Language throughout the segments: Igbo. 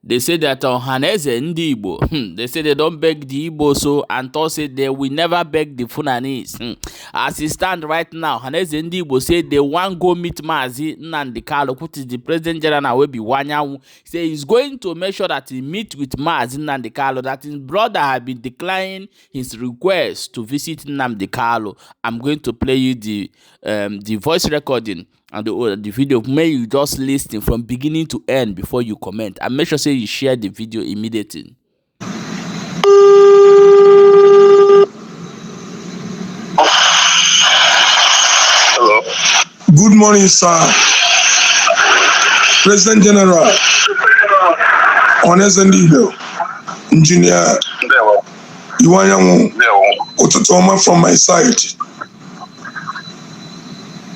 They say that Ohanaeze Ndigbo, they say they don't beg the Igbo so and talk say they will never beg the Fulanis. As it stand right now, Ohanaeze Ndigbo say they wan go meet Mazi Nnamdi Kanu, which is the president general wey be Iwuanyanwu. Say he's going to make sure that he meet with Mazi Nnamdi Kanu, that his brother had been declining his request to visit Nnamdi Kanu. I'm going to play you the voice recording and the video. May you just listen from beginning to end before you comment, and make sure say you share the video immediately. Hello. Good morning, sir. President General Ohanaeze Ndigbo, Engineer Ndewo. Iwuanyanwu, Ndewo. ụtụtụ ọma from my side.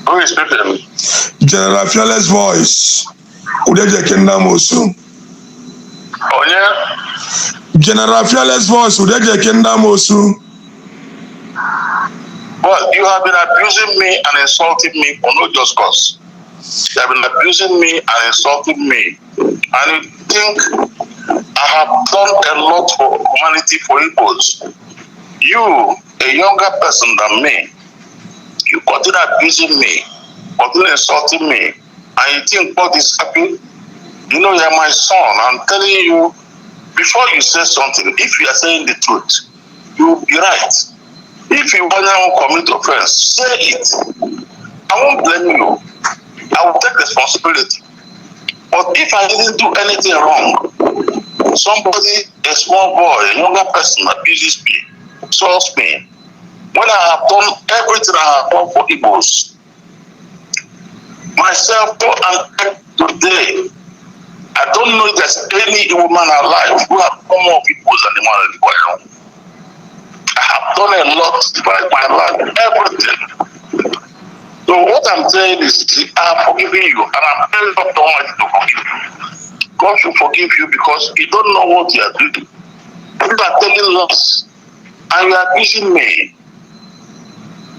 Who is speaking? General Fearless Voice, Udejeke Nnamosu. Onye? General Fearless Voice, Udejeke Nnamosu. Well, you have been abusing me and insulting me for no just cause. You have been abusing me and insulting me. And you think I have done a lot for humanity, for Igbos. You, a younger person than me, you continue abusing me, continue insulting me, and you think God is happy? You know, you're my son. I'm telling you, before you say something, if you are saying the truth, you will be right. If you want to commit offense, say it. I won't blame you. I will take responsibility. But if I didn't do anything wrong, somebody, a small boy, a younger person abuses me, insults me. When I have done everything I have done for Igbos, myself and today, I don't know if there's any Igbo man alive who have done more Igbos than the man in the. I have done a lot throughout my life, everything. So what I'm saying is, I have forgiven you, and I'm praying God Almighty to forgive you. God should forgive you because you don't know what you are doing. You are telling lies, and you are abusing me.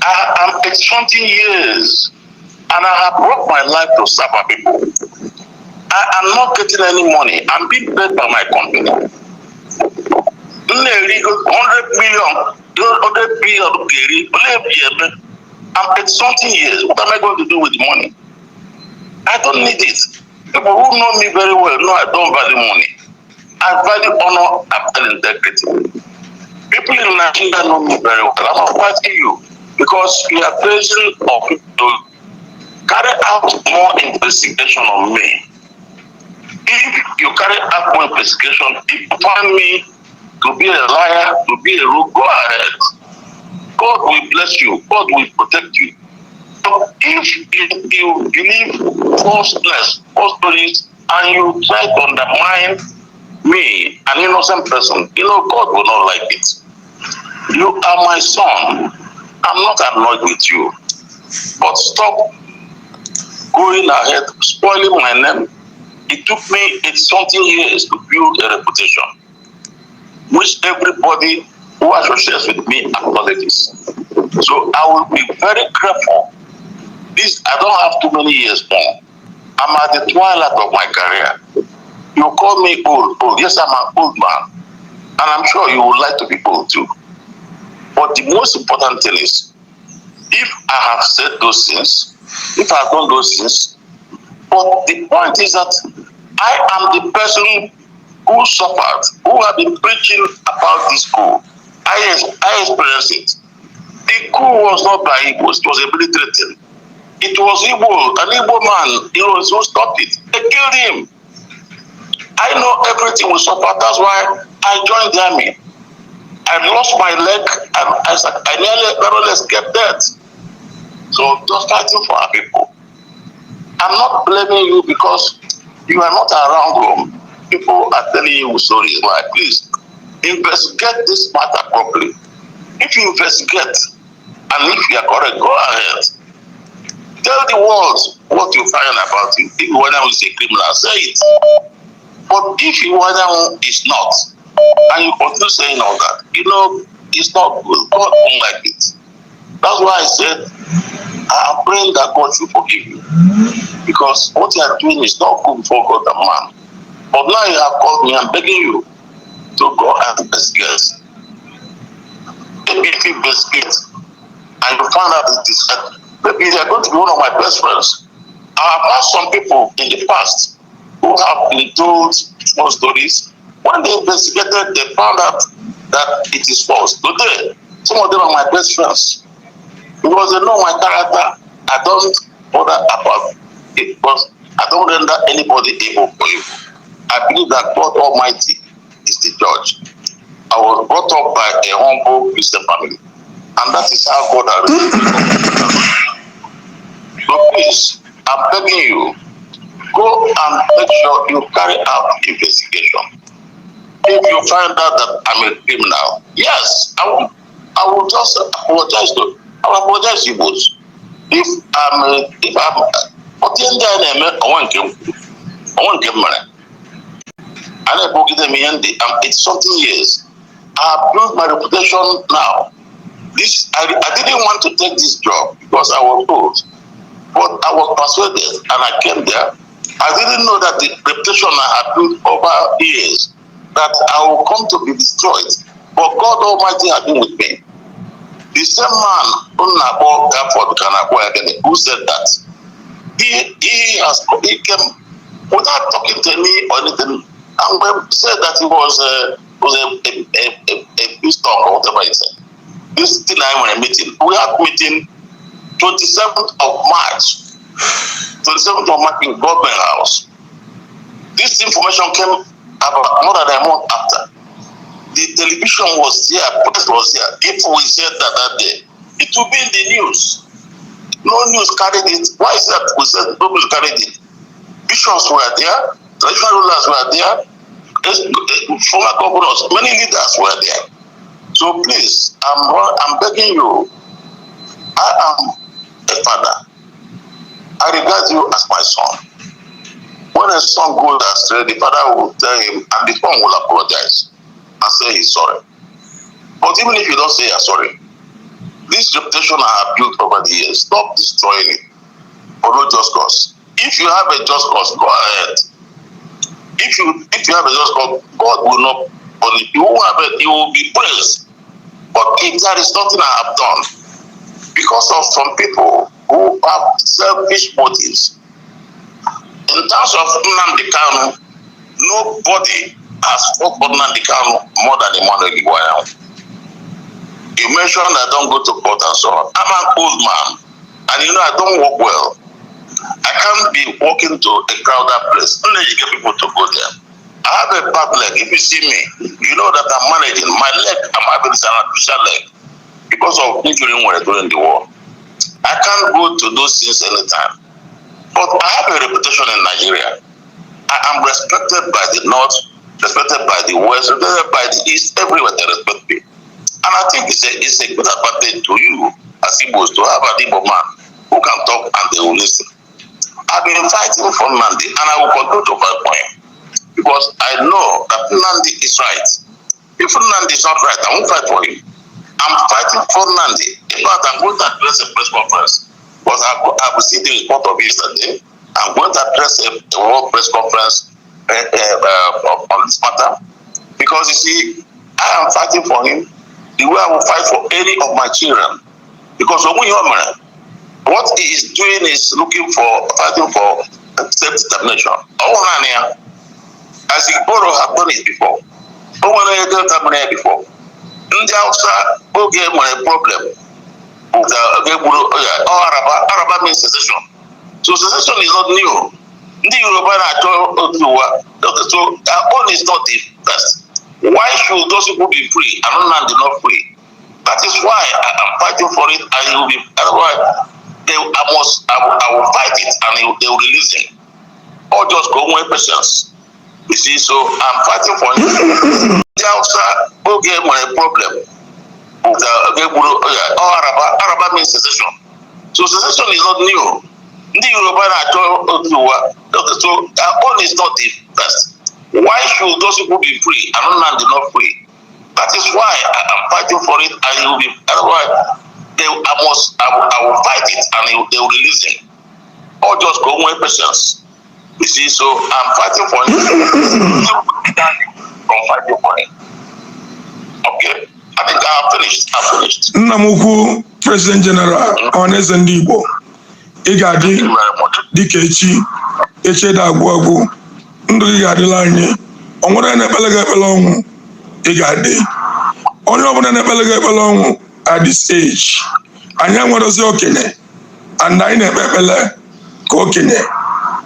I am 80 years, and I have broke my life to serve our people. I am not getting any money. I'm being paid by my company. M na-erigo 100 million, 100 billion ga-eri, olee ebe ya eme? I'm 80 something years. What am I going to do with the money? I don't need it. People who know me very well know I don't value money. I value honor, I value integrity. People in Nigeria know me very well. I'm not fighting you because you are praising of people to carry out more investigation on me. If you carry out more investigation, if you find me to be a liar, to be a rogue, go ahead. God will bless you. God will protect you. But if you believe falseness, false stories, and you try to undermine me, an innocent person, you know, God will not like it. You are my son. I'm not annoyed with you. But stop going ahead, spoiling my name. It took me 80-something years to build a reputation, which everybody who associates with me acknowledges. So I will be very careful. This, I don't have too many years more. I'm at the twilight of my career. You call me old, old. Yes, I'm an old man. And I'm sure you would like to be old too. But the most important thing is, if I have said those things, if I have done those things, but the point is that I am the person who suffered, who have been preaching about this coup. I experienced it. The coup was not by Igbos, it was a military thing. It was Igbo, an Igbo man, you know, who stopped it. They killed him. I know everything we suffered. That's why I joined the army. I lost my leg and I nearly barely escaped death. So just fighting for our people. I'm not blaming you because you are not around home. People are telling you stories. Like, please investigate this matter properly. If you investigate and if you are correct, go ahead. Tell the world what you find about it. If Iwuanyanwu is a criminal, say it. But if Iwuanyanwu is not, and you continue saying all that, you know, it's not good. God won't like it. That's why I said, I am praying that God should forgive you. Because what you are doing is not good before God and man. But now you have called me, I'm begging you to go and investigate. If you investigate and you find out it is, maybe they are going to be one of my best friends. I have had some people in the past who have been told false stories. When they investigated, they found out that it is false. Today, some of them are my best friends because they know my character. I don't bother about it because I don't render anybody evil for evil. I believe that God Almighty is the judge. I was brought up by a humble Christian family, and that is how God has raised me. So please, I'm begging you, go and make sure you carry out investigation. If you find out that I'm a criminal, yes, I will just apologize to, I will apologize to you both. If I'm, but ihe ndị a na-eme onwe nke m kwuru, onwe nke m mere. A na-ebogide m ihe ndị, I'm 80 something years. I have built my reputation now. I didn't want to take this job because I was told, but I was persuaded and I came there. I didn't know that the reputation I had built over years, that I will come to be destroyed. But God Almighty had been with me. The same man, Unabo Gafford who said that, he came without talking to me or anything, and we said that he was a priest or whatever he said. This thing I went a meeting. We had meeting 27th of March. 27th of March in Government House. This information came about more than a month after. The television was there, press was there. If we said that that day, it would be in the news. No news carried it. Why is that we said no news carried it? Bishops were there, traditional rulers were there, former governors, many leaders were there. So please, I'm begging you. I am a father. I regard you as my son. When a son goes astray, the father will tell him, and the son will apologize and say he's sorry. But even if you don't say you're sorry, this reputation I have built over the years, stop destroying it for no just cause. If you have a just cause, go ahead. If you have a just cause, God will not punish you. Won't have it, you will be praised. But if there is nothing I have done, because of some people who have selfish motives, in terms of Nnamdi Kanu, nobody has fought for Nnamdi Kanu more than Emmanuel Iwuanyanwu. You mentioned I don't go to court and so on. I'm an old man, and you know I don't walk well. I can't be walking to a crowded place. Only you get people to go there. I have a bad leg. If you see me, you know that I'm managing. My leg, I'm having an artificial leg because of injury during the war. I can't go to those things anytime. But I have a reputation in Nigeria. I am respected by the North, respected by the West, respected by the East, everywhere they respect me. And I think it's a good advantage to you as Igbos to have an Igbo man who can talk and they will listen. I've been fighting for Nnamdi and I will continue to fight for him because I know that Nnamdi is right. If Nnamdi is not right, I won't fight for him. I'm fighting for Nnamdi. In fact, I'm going to address a press conference because I received the report of yesterday. I'm going to address a world press conference on this matter because, you see, I am fighting for him the way I will fight for any of my children. Because what he is doing is looking for, fighting for self-determination. Oh, as Igbo have done it before. O nwere Delta mere ya before. Ndị Hausa oge nwere problem oge gburu ọ Araba. Araba means secession. So secession is not new. Ndị Yoruba na-achọ otu ụwa. So our own is not the first. Why should those people be free and Nnamdi not free? That is why I am fighting for it, and he will be, otherwise they, I must I will fight it and they will release him. Or just go nwee patience. You see, so I'm fighting for him. Ndị Hausa oge nwere problem oge gburu ọ Araba. Araba means secession. So secession is not new. Ndị Yoruba na-achọ otu ụwa. So our own is not the first. Why should those people be free and Nnamdi not free? That is why I am fighting for it, and he will be, otherwise they, I will fight it and they will release him. Or just go nwee patience. You see, so I'm fighting for him. From fighting for him. Okay. I think I have finished. I've finished. Nna m ukwu, President General Ọhaneze Ndị Igbo, ị ga-adị. Thank you very much. Dịka echi echi ede agwụ agwụ, ndụ gị ga-adịla anyị. O nwere na-ekpele gị ekpele ọnwụ, ị ga-adị. Onye ọbụla na-ekpele gị ekpele ọnwụ at this age, anyị enwerozi okenye, and anyị na-ekpe ekpele ka okenye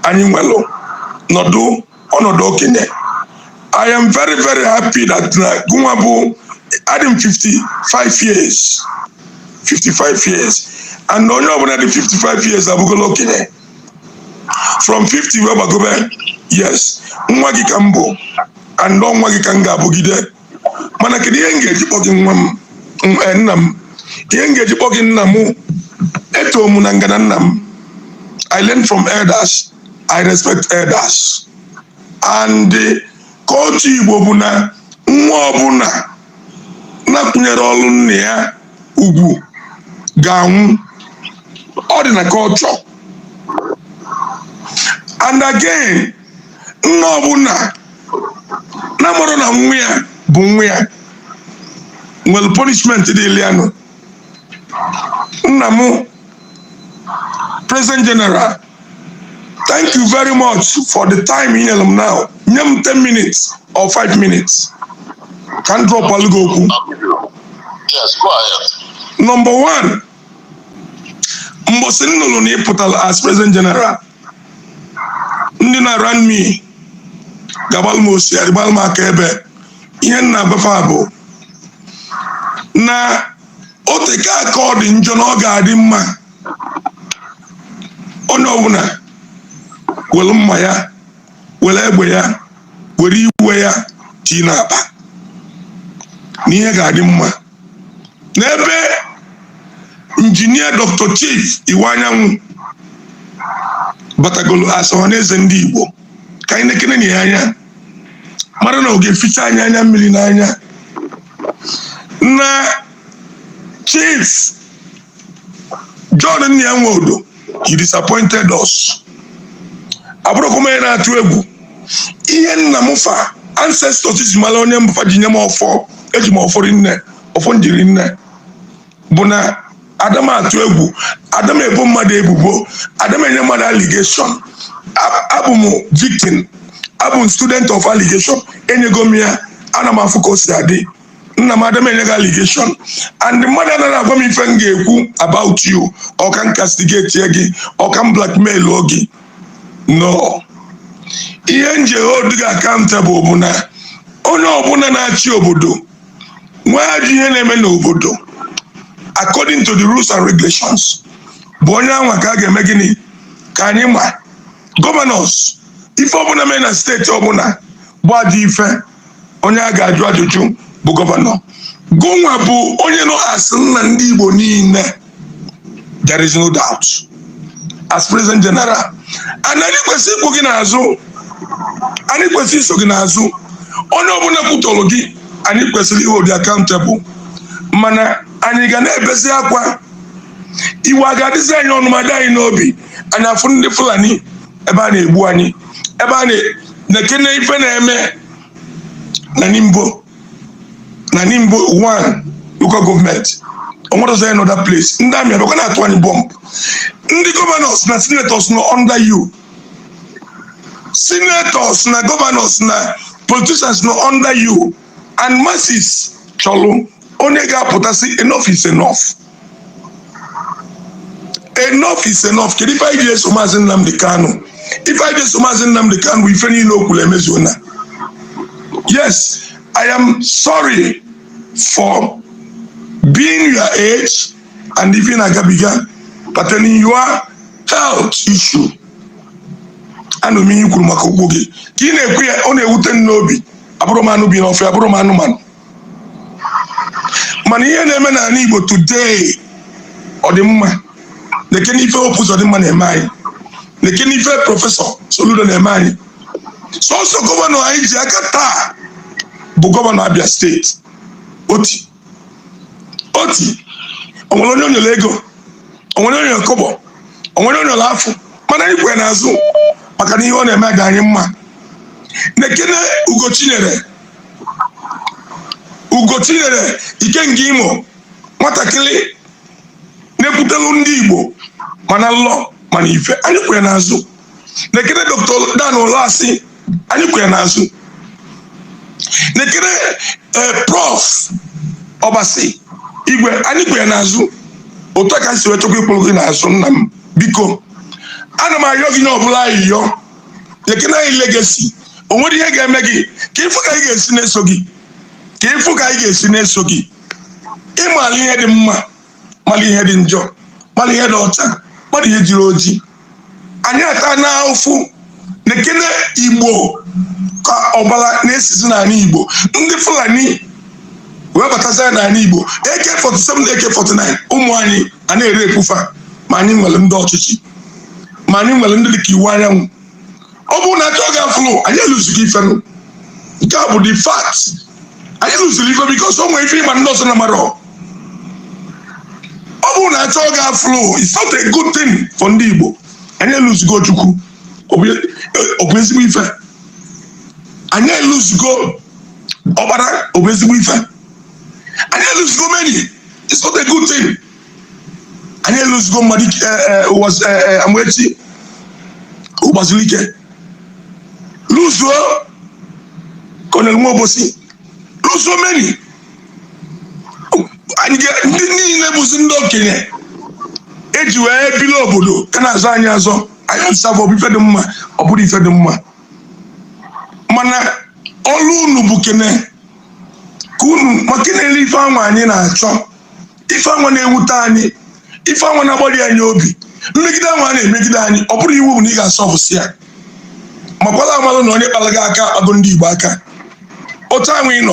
anyị nwelụ nọdụ ọnọdụ okenye. I am very, very happy that na gụnwa bụ adị m 55 years, 55 years, and onye ọbụla dị 55 years abụgola okenye. From 50 wee gbagobe, yes, nwa gị ka m bụ, and ọ nwa gị ka m ga-abụgide. Mana kedu ihe m ga-eji kpọ gị nwa m, nna m? Ihe m ga-eji kpọ gị nna m, etoo m na ngana nna m. I learn from elders, I respect elders, and culture Igbo bụ na nwa ọbụla na-akwụnyere ọlụ nna ya ugwu ga-anwụ. Ọ dị na culture. And again, nna ọbụla na-amarụ na nwa ya bụ nwa ya nwere punishment dị ya nụ. Nna m, President General, thank you very much for the time ị nyere m now. Nye m 10 minutes or 5 minutes ka m drop alụ gị okwu. I'll give you. Yes, go ahead. Number one, mbọsị m nụrụ na ị pụtara as President General, ndị na-around me gagbalụ m osi, agbalụ m aka ebe ihe m na-agbafe bụ na oteke aka ọ dị njọ na ọ ga-adị mma onye ọbụla were mma ya, were egbe ya, were iwe ya tii n'akpa, na ihe ga-adị mma. N'ebe Injinia Dr. Chief Iwuanyanwu batagolo as Ọhaneze Ndị Igbo, ka anyị na-ekene na ya anya, mara na ọ ga-eficha anyị anya mmiri n'anya. Na Chief John Nnia Nwodo, he disappointed us. Abụrụkwa m onye na-atụ egwu. Ihe nna m fa, ancestors ji mara onye mbụfa ji nye m ọfọ, eji m ọfọ rinne, ọfọ njiri nne, bụ na adam atụ egwu, adam ebo mmadụ ebubo, adam enye mmadụ allegation. Abụ m victim, abụ m student of allegation. Enyego m ya, ana m afụ ka o si adị. Nna m, adam enye gị allegation, and mmadụ anaghị agwa m ife m ga-ekwu about you. Ọ ka m castigate gị, ọ ka m blackmail gị? No. Ihe nje hold gị accountable bụ na onye ọbụla na-achị obodo nwee ajọ ihe na-eme n'obodo according to the rules and regulations bụ onye anwa ka a ga-eme gịnị? Ka anyị ma governors, ife ọbụla mee na steeti ọbụla bụ ajọ ife, onye a ga-ajụ ajụjụ bụ governor. Gụnwa bụ onye nọ as nna ndị Igbo niile, there is no doubt, as President General, and anyị kwesịrị ịkwụ gị n'azụ, anyị kwesịrị iso gị n'azụ. Onye ọbụla kwutọrọ gị, anyị kwesịrị ihold accountable. Mana anyị ga na-ebezi akwa, iwe a ga-adịzi anyị ọnụma dị anyị n'obi. Anyị afụ ndị Fulani ebe a na-egbu anyị, ebe a na-ekene ife na-eme na Nimbo, na Nimbo one local government, onwere another place, ndị army abịakwa na-atụ anyị bọmbụ. Ndị governors na senators nọ under you, senators na governors na politicians nọ under you, and masses chọrọ onye ga-apụtasị, "Enough is enough, enough is enough." Kedu ife anyị ji eso Maazị Nnamdi Kanu? Ife anyị ji eso Maazị Nnamdi Kanu bụ ife niile o kwuru emezuona. Yes, I am sorry for being your age and even agabiga pertaining your health issue. Anụ m ihe i kwuru maka ụkwụ gị ka ị na-ekwu ya, ọ na-ewute m n'obi. Abụrụ m anụ bi n'ọfịa, abụrụ m anụmanụ, mana ihe na-eme n'ala Igbo today, ọ dị mma? Lekene ife Hope Uzodimma na-eme anyị, lekene ife Professor Soludo na-eme anyị. Sọsọ governor anyị ji aka taa bụ governor Abia Steeti, Otti. Otti onwere onye onyere ego, onwere onye nyere kọbọ, onwere onye nyere afọ, mana anyị kwere n'azụ. Maka na ihe ọ na-eme dị anyị mma. Nekene Ugochinyere, Ugochinyere Ikenga Imo, nwatakịrị na-ekwutelu ndị Igbo, mana nlọ mana ife anyị kwere n'azụ. Nekene Dr. Dan Ulasi, anyị kwere n'azụ. Nekene Prof Ọbasi Igwe, anyị kwere n'azụ. Otu a ka si wee chọkwa ịkpụrụ gị n'azụ. Nna m, biko, ana m arịọ gị nye ọbụla ayịyọ. Lekene anyị legacy. O nwere ihe ga-eme gị ka ịfụ ka anyị ga-esi na-eso gị, ka ịfụ ka anyị ga-esi na-eso gị. Ịmala ihe dị mma, mala ihe dị njọ, mala ihe dị ọcha, mala ihe jiri oji. Anyị ata na ụfụ. Lekene Igbo ka ọbara na-esizi n'ala Igbo. Ndị Fulani wee batazia n'ala Igbo, AK47, AK49, ụmụ anyị a na-ere ekwufa. Ma anyị nwere ndị ọchịchị, ma anyị nwere ndị dịka Iwu Anyanwụ. Ọ bụrụ na achọ gị afụlụ, anyị eluzigo ifenụ. Nke a bụ the fact. Anyị lụziri ife because o nwere ife ịma ndị ọzọ na mara. Ọ bụrụ na achọ gị afụlụ, it's not a good thing for ndị Igbo. Anyị eluzigo Chukwu, ọ bụ ezigbo ife. Anyị eluzigo ọkpara, ọ bụ ezigbo ife. Anyị eluzigo many, it's not a good thing. Anyị eluzigo mmadụ Amaechi Ụgbazilike, luzuo Colonel Nwobosi, luzuo many. Anyị ndị niile bụzi ndị okenye eji wee bili obodo ka na-azọ anyị azọ. Anyị nsafọ bụ ife dị mma, ọ bụrụ ife dị mma. Mana ọlụ unu bụ kene ka unu maka na-ele ife anwa anyị na-achọ, ife anwa na-ewute anyị, ife anwa na-agbali anyị obi, mmegide anwa a na-emegide anyị. Ọ bụrụ iwu bụ na ị ga-asọfụsị ya, makwala amalụ na onye kpara gị aka akpago ndị Igbo aka. Otu ahụ ị nọ,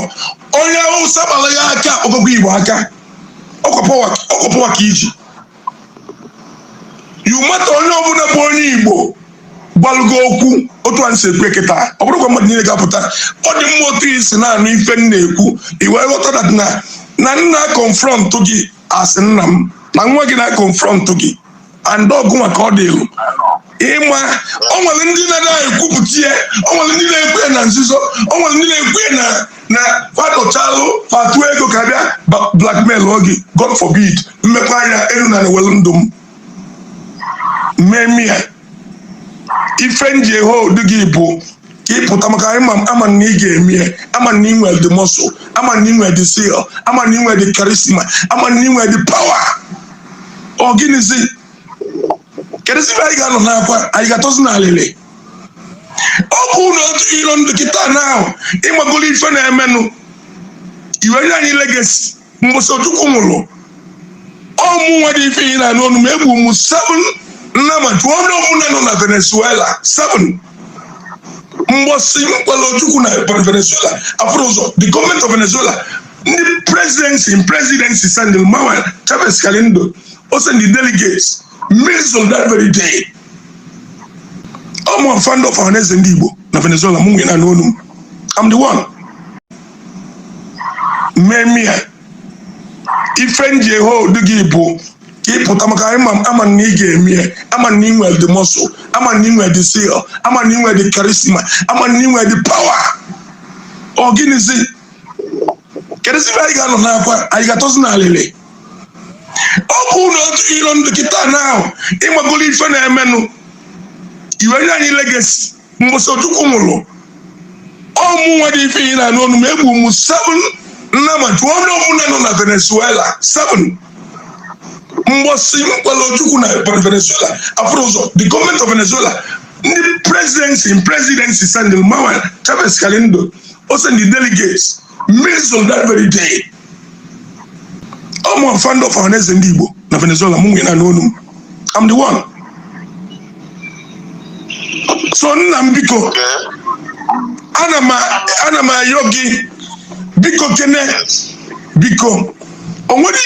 onye Awụsa kpara gị aka akpagokwa Igbo aka. Ọkwa power ka iji yumata. Onye ọbụla bụ onye Igbo gbalụgo okwu otu anyị si ekwu kịta, ọ bụrụkwa mmadụ niile ga-apụta. Ọ dị mma otu isi na-anụ ife m na-ekwu, i wee ghọta that na nna confront gị, asị nna m na nwa gị na confront gị and ọgụ maka ọ dị elu ịma. O nwere ndị na-ada ekwupụta ya, o nwere ndị na-ekwu ya na nzuzo, o nwere ndị na-ekwu ya na fadọchalụ fatu ego ka bịa blackmail oge. God forbid. Mmekọ anya elu na ewelu ndụ m mmemme ya. Ife nji hold gị bụ ka ị pụta, maka anyị ama na ị ga-eme ya. Ama na ị nwere the muscle, ama na ị nwere the zeal, ama na ị nwere the charisma, ama na ị nwere the power. Ọ gịnịzi? Kedụzi ebe anyị ga-anọ n'akwa? Anyị ga-atọzi n'alịlị? Ọ bụ na otu iro ndụ kịta na ahụ ịmagolo ife na-emenụ, iwe nye anyị legacy. Mbọsị Ojukwu nwụrụ, ọ mụ nwa dị ife ị na-anụ ọnụ m. Egbu m seven nnama jụọ onye ọbụla nọ na Venezuela, seven. Mgbọsị mkpala Ojukwu na Venezuela afụrụ ụzọ, the government of Venezuela, ndị presidency in presidency send Manuel Chavez Galindo, o send the delegates millions on that very day. Ọ mụ founder of Ọhaneze Ndị Igbo na Venezuela. Mụ nwere na n'onu m. I'm the one mmemme ya. Ife nji hold gị bụ ka ị pụta, maka anyị ama na ị ga-eme ya. Ama na ị nwere the muscle, ama na ị nwere the zeal, ama na ị nwere the charisma, ama na ị nwere the power. Ọ gịnịzi? Kedụzi ebe anyị ga-anọ n'akwa? Anyị ga-atọzi n'alịlị? Ọ bụ na otu iro ndụ kịta na ahụ ịmagolo ife na-emenụ, iwe nye anyị legacy. Mbọsị Ojukwu nwụrụ, ọ mụ nwa dị ife ị na-anụ ọnụ m. Egbu m seven nnama jụọ onye ọbụla nọ na Venezuela, seven. Mgbọsị mkpala Ojukwu na Venezuela afụrụ ụzọ, the government of Venezuela, ndị presidency in presidency send Manuel Chavez Galindo, o send the delegates millions on that very day. Ọ mụ founder of Ọhaneze Ndị Igbo na Venezuela. Mụ nwere na n'onu m. I'm the one. So nna m, biko, ana m ayọ gị, biko, kene, biko. O nwere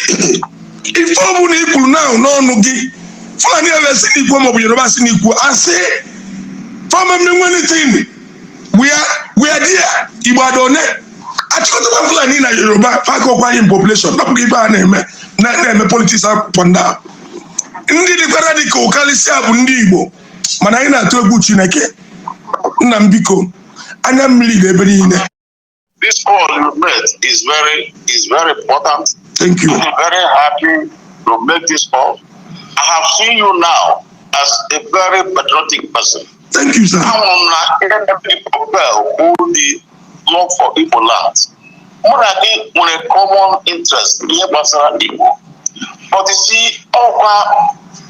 ife ọbụla i kwuru na n'ọnụ gị, Fulani ebe si n'ikwu maọbụ Yoruba si n'ikwu asị fama anything. We are there. Igbo adone achịkọtaba Fulani na Yoruba fakọkwa anyị in population. Napụghị ife a na-eme na-eme politics up and down. Ndị dịkwara dị ka ụkalịsịa bụ ndị Igbo. Mana anyị na-atụ egwu Chineke. Nna m, biko, anya mmiri dị ebe niile. This call you made is very important. Thank you. I'm very happy to make this call. I have seen you now as a very patriotic person. Thank you, sir. Ahụrụ m na ihe na-eme propel bụ the love for Igbo land. Mụ na gị nwere common interest, ihe gbasara Igbo. But you see, ọkwa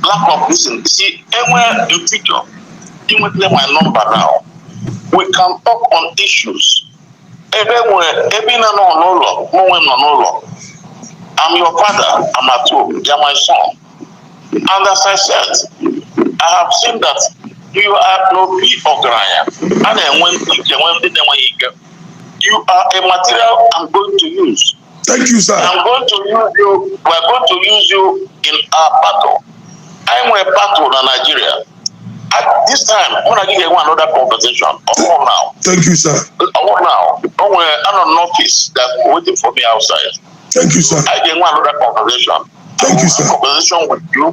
lack of reason. You see, enwe in future, inwetara my number now. We can talk on issues. Ebe nwere ebe ị na-anọ n'ụlọ, mụ onwe m nọ n'ụlọ. I'm your father, I'm at home, you are my son. And as I said, I have seen that you are n'obi ọgaranya. A na-enwe ndị ike, nwee ndị na-enweghị ike. You are a material I'm going to use. Thank you, sir. I'm going to use you, we are going to use you in our battle. Anyị nwere battle na Nigeria. At this time, mụ na gị ga-enwe another conversation. Ọ bụghị now. Thank you, sir. Ọ bụghị now. O nwere anọ n'office that's waiting for me outside. Thank you, sir. I ga-enwe another conversation. Thank you, sir. Conversation with you.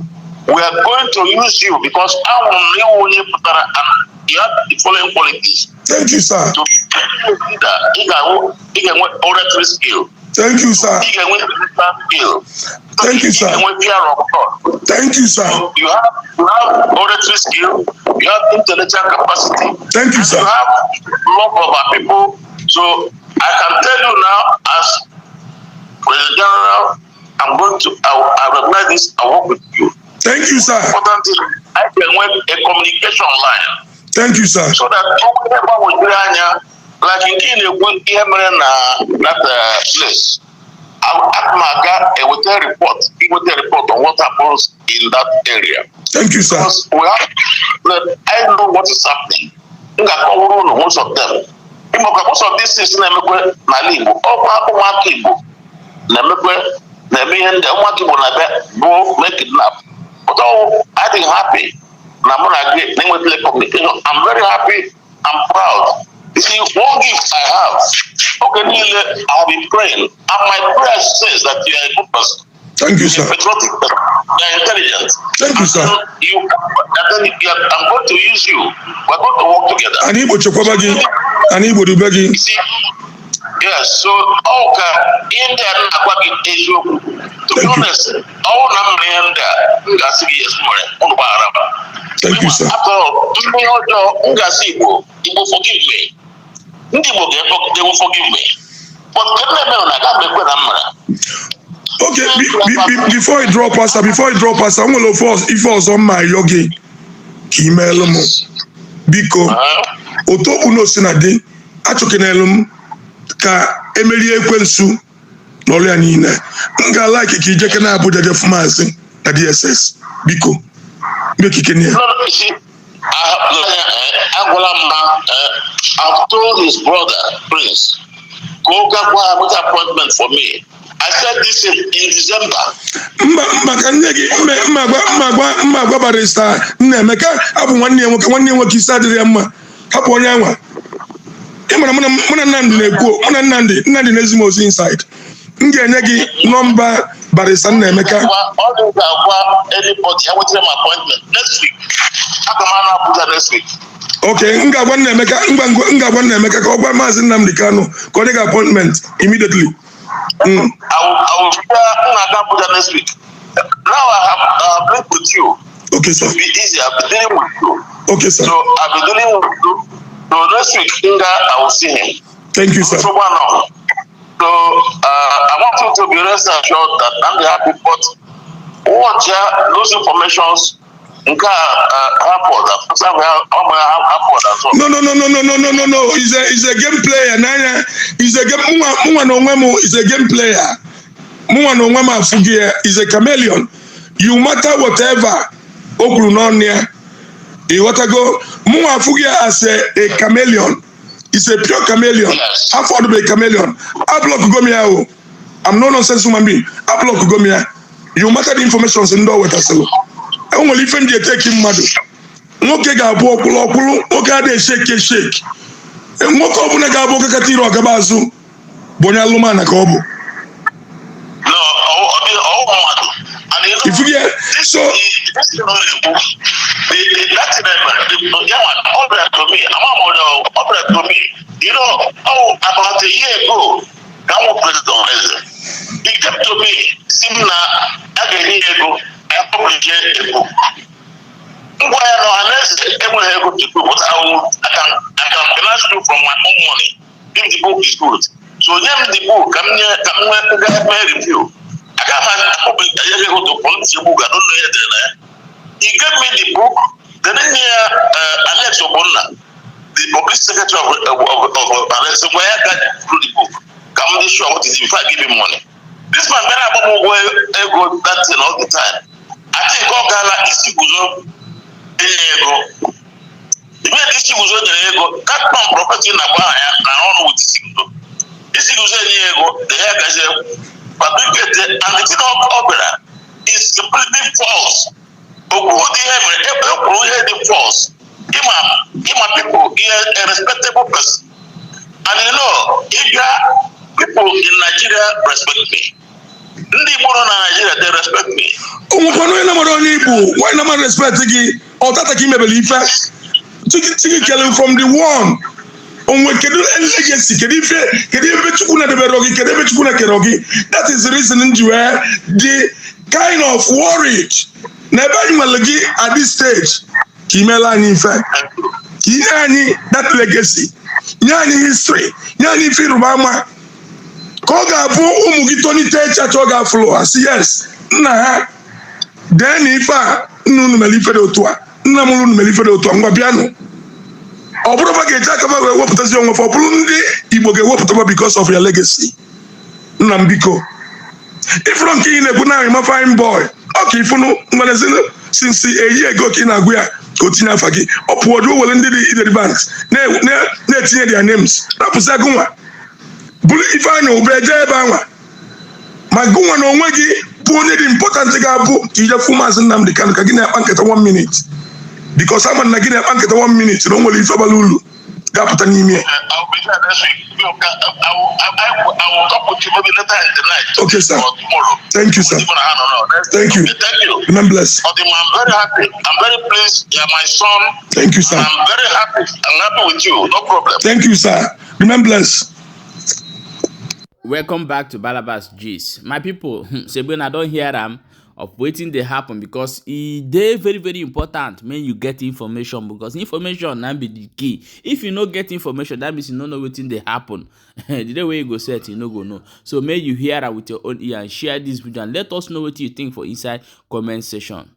We are going to use you because ahụrụ m na ịwụ onye pụtara and you have the following qualities. Thank you, sir. To be a leader, ị ga-enwe oratory skill. Thank you, sir. Ị ga-enwe spiritual skill. Thank you, sir. Ị ga-enwe fear of God. Thank you, sir. You have oratory skill, you have intellectual capacity, Thank you, and sir. you have love of our people. So I can tell you now, as President General, I'm going to I recognize this, I work with you. Thank you, sir. Important thing, I can work a communication line Thank you, sir. So that okwu gbagwojuru anya like nke ị na-ekwu ihe mere na that place. Aga m aga eweta report, iweta report on what happens in that area. Thank you, sir. Because we have, I know what is happening. M ga-akọwara unu most of them. Ịmakwa most of these things na-emekwe n'ala Igbo, ọkwa ụmụaka Igbo na-emekwe, na-eme ihe ndị ụmụaka Igbo na-abịa bụ mee kidnap. But oh, I think happy na mụ na gị na-enwetara communication. I'm very happy, I'm proud. You see, one gift I have, oge niile I have been praying, and my prayer says that you are a good person. Thank you, You're sir. a patriotic person. You are intelligent. Thank you, sir. And then you are, I'm going to use you. We're going to work together. Anyị Igbo chekwaba gị, anyị Igbo dube gị. You see, yes, so ọ ka ihe ndị a na-agwa gị eziokwu. To be Thank you. honest, ọ bụrụ na m mere ihe ndị a, m ga-asị gị yes, m mere, unu gbaghara m. Thank you, sir. After all, ndị ọjọọ, m ga-asị Igbo, Igbo, forgive me. Ndị Igbo ga-efo, they will forgive me. But ka m na-eme na aga m ekwe na m mere. Okay, before you drop us, before you drop us, nwere ofe ife ọzọ mma ayọ gị ka ị meelụ m. Biko, otu okwu na osi na dị, achọkenelu m ka emerie ekwensu n'ọrụ ya niile. M ga-alike ka ijeke na Abuja jefu maazị na DSS. Biko, mbekike ya. No, no, you see, I have, agwala m ha, I've told his brother, Prince, go get one make appointment for me. I said this in December. Mba, mba, ka nne gị mma mma gwa mma gwa mma gwa Barrister Nnaemeka abụ nwanne ya nwoke, nwanne ya nwoke isi adịrị ya mma. Hapụ onye anwa. Ị mara mụ na Nnamdị na-ekwu, mụ na Nnamdị na-ezi m ozi inside. M ga-enye gị nọmba Barrister Nnaemeka. Ọ dị ga-agwa anybody, ya wetara m appointment next week. Aga m ana Abuja next week. Ok, m ga-agwa Nnaemeka ngwa ngwa, m ga-agwa Nnaemeka ka ọ gwa Maazị Nnamdị Kanu ka ọ dị gị appointment immediately. I will be there, m na-aga Abuja next week. Now I have linked with you. Okay, sir. It will be easy. I'll be dealing with you. Okay, sir. So I'll be dealing with you. So next week, Nga, I will see him. Thank you, sir. So, now. So I want you to be rest assured that I'm the happy, but watch those informations. Nke a happened. Happened as well. No, no, no, no, no, no, no, no, no. He's a game player. N'anya, he's a game. Mụnwa na onwe m is a game player. Mụnwa na onwe m afụghị ya. He's a chameleon. You matter whatever o kwuru n'ọnụ ya. Ịghọtago? Mụnwa afụghị ya as a chameleon. He's a pure chameleon. Yes. Afọ ọdụ bụ a chameleon. Ablockgo m ya o. I'm no nonsense human being. Ablockgo m ya. You matter the information ndị o wetasịrị. E nwere ife ndị eteki mmadụ. Nwoke ga-abụ ọkwụlụ ọkwụlụ, nwoke adịghị eshake eshake. Nwoke ọbụla ga-abụ okekata ire ọgaba azụ bụ onye alụmana ka ọ bụ. No, ọ mmadụ. And you know, Ifugi ya. this So this thing ọ na-ekwu, The that thing the yeah, ọ bịara to me, ama m onye ọ bịara to me. Oh, about a year ago, ka m wụ president Ọhaneze. He came to me, si m na a ga-enye ya ego, ya publish a book. Ngwa ya na Ọhaneze enweghị ego to do, but I can finance you from my own money if the book is good. So nye m the book ka m nye ka m nwee gaa mee review. Aga m publish ya ego to publish a book, I don't know ihe dere na ya. He gave me the book, then nye ya Alex Ogbonna, the publicity secretary of Alex, mgbe ya got through the book, ka m dị sure what is it before I give him money. This man bịara agba m ụgwọ ego that thing all the time. I think ọ gaala isi guzo enye ego. Immediately isi guzo nyere ego, that man property na-agba aha ya na ọrụ with isi guzo. Isi guzo enye ya ego, the ya gazie fabricate and the thing ọ bịara is completely false. Okwu ụdị ihe mere ebe o kwuru ihe dị false. Ịma people ihe a respectable person. And ịbịa people in Nigeria respect me. Ndị Igbo nọ na Nigeria, they respect me. Onwekwana onye na-amara onye Igbo nwaanyị na-amara respect gị ọtata ka imebere ife Chiki kele from the one onwe. Kedu legacy? Kedu ife? Kedu ebe Chukwu na-edebere gị? Kedu ebe Chukwu na-ekere gị? That is the reason m ji wee dị kind of worried na ebe anyị nwere gị at this stage ka imela anyị ife, ka inye anyị that legacy, nye anyị history, nye anyị ife ịrụba ama ka ọ ga-abụ ụmụ gị tonite echacha ọ ga-afụlụ asị, "Yes, nna ha dee na ife a, nna unu mere ife dị otu a, nna m unu mere ife dị otu a." Ngwa bịanụ, ọ bụrụ fa ga-eji aka fa wee wepụtazi onwe fa, ọ bụrụ ndị Igbo ga-ewepụtakwa because of your legacy. Nna m, biko, ifuru nke ị na-ekwu na ma fine boy ọ ka ifunu ngwanezinu since a year ago ka ị na-agụ ya ka o tinye afa gị, ọ pụọ jụọ were ndị dị irrelevant na-etinye their names, rapụsị agụnwa bụrụ Ifeanyị Ụba eje ebe anwa ma gụnwa na onwe gị bụ onye dị important ga-abụ ka ije fụ Maazị Nnamdị Kanụ ka gị na-akpa nkata one minute, because ama na gị na-akpa nkata one minute na o nwere ife bara ulu ga-apụta n'ime ya. I'll be there next week. I will talk with you maybe later in the night. Okay, sir. Or tomorrow. Thank you, sir. Even I don't know. Next Thank you. Okay, thank you. Remain blessed. Odima, I'm very happy. I'm very pleased. You are my son. Thank you, sir. I'm very happy. I'm happy with you. No problem. Thank you, sir. Remain blessed. Welcome back to Balabas Gist. My people, shebi una don hear am of wetin dey happen, because e dey very very important make you get information, because information na be the key. If you no get information, that means you no know wetin dey happen. The day wey you go set, you no go know. So make you hear am with your own ear and share this video and let us know wetin you think for inside comment section.